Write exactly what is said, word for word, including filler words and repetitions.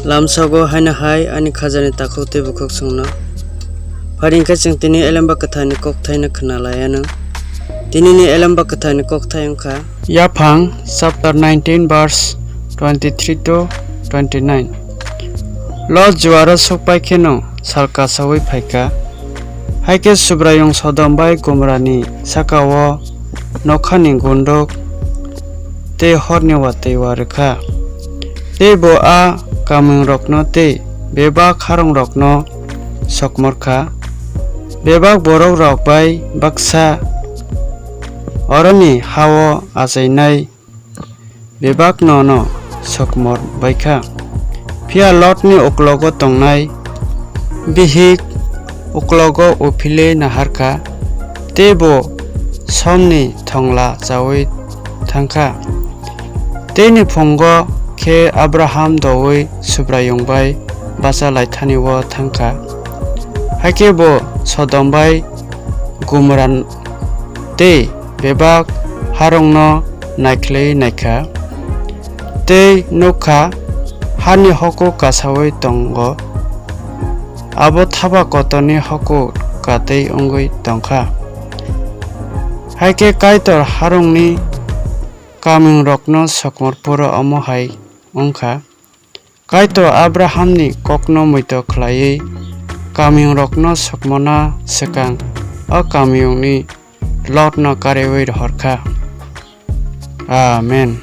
Lamsogo haino hai ani khajani takhuk tei bukhuk chwngno. Phai hwnkhe chwng tini Elemba Kwtharni kokthaino khna lai anw. Tinini Elemba Kwtharni kokthai wngkha. Yaphang chapter nineteen verse twenty-three to twenty-nine. Lot juaro sokpai kheno sal kasaui phaikha. Haikhe Subraiyung Sodom bai Gomorani sakao nokhani gunduk tei horni watwi wa rwkha. Tei bo a kamungrokno tei bebak harungrokno sokmorkha. Bebak borokrok bai baksa oroni hao achainai bebakno'-no sokmor baikha. Phiya Lotni uklogo tongnai bihik uklogo uphilwi naharkha, tei bo somni thongla chaui thangkha. Teini phungo khe Abraham doui Subraiyung bai bacha laithani-o thangkha. Hakhe bo Sodom bai Gomora tei bebak harungno naikhlwi naikha, tei nukha, hani hokuk kasaui tongo, abo thapa kotorni hokuk katwi wngwi tongkha. Hakhe Kaitor harungni kamungrokno sokmor phuru omo hai wngkha. Kaitor Abrahamni kokno muitu khlaiwi kamungrokno sokmorna swkang o kamiyungni Lotno kariui rohorkha. Amen.